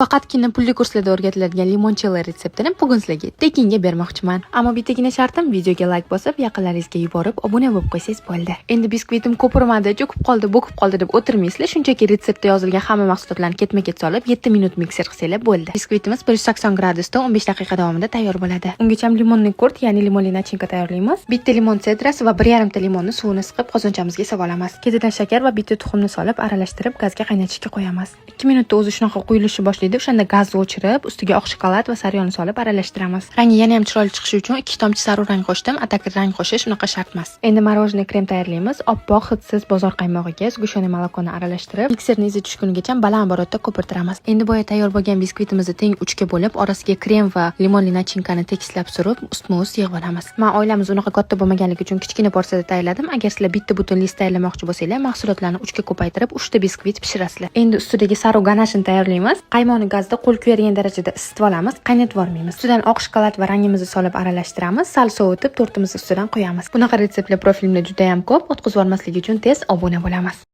Faqatgina pulli kurslarda o'rgatiladigan limoncello retseptini bugun sizlarga tekinga bermoqchiman. Ammo bittagina shartim: videoga layk bosib, yaqinlaringizga yuborib, obuna bo'lib qo'ysangiz bo'ldi. Endi biskvitim ko'pirmadi, cho'kib qoldi, bo'kib qoldi deb o'tirmaysizlar. Shunchaki retseptda yozilgan hamma mahsulotlarni ketma-ket solib, 7 minut mikser qilsanglar bo'ldi. Biskvitimiz 180 gradusda 15 daqiqa davomida tayyor bo'ladi. Ungacha лимонный курт, ya'ni limonli начинка tayyorlaymiz. Bitta limon sedrasi va 1,5 ta limonni suvini siqib, qozonchamizga solib olamiz. Ketidan shakar va bitta tuxumni solib, aralashtirib, gazga qaynatishga qo'yamiz. 2 minutda o'zi shunaqa quyilishni boshlaydi. O'shanda gazni o'chirib, ustiga oq shokolad va sariyog'ni solib aralashtiramiz. Rangi yana ham chiroyli chiqishi uchun 2 tomchi sariq rang qo'shdim. А так rang qo'shish unaqa shart emas. Endi мороженое krem tayyorlaymiz. Oppoq hidsiz bozor qaymog'iga сгущённое молоко ni aralashtirib, mikserni izi tushgunigacha baland оборот da ko'pirtiramiz. Endi boya tayyor bo'lgan biskvitimizni teng uchga bo'lib, orasiga krem va limonli начинка ni tekislab surib, ustma-ust yig'ib olamiz. Men oilamiz unaqa katta bo'lmaganligi uchun kichkina porsiyada tayyorladim. Agar sizlar bitta butun list tayyorlamoqchi bo'lsanglar, mahsulotlarni uchga ko'paytirib, 3 ta biskvit pishirasizlar. Endi ustidagi sariq ganashini tayyorlaymiz. Qaymoqni gazda qo'l kuyadigan darajada isitib olamiz, qaynatib yubormaymiz. Ustidan oq shokolad va rangimizni solib aralashtiramiz. Sal sovutib, tortimizni ustidan qo'yamiz. Bunaqa retseptlar profilimda juda ham ko'p. O'tkazib yubormaslik uchun tez obuna bo'lamiz.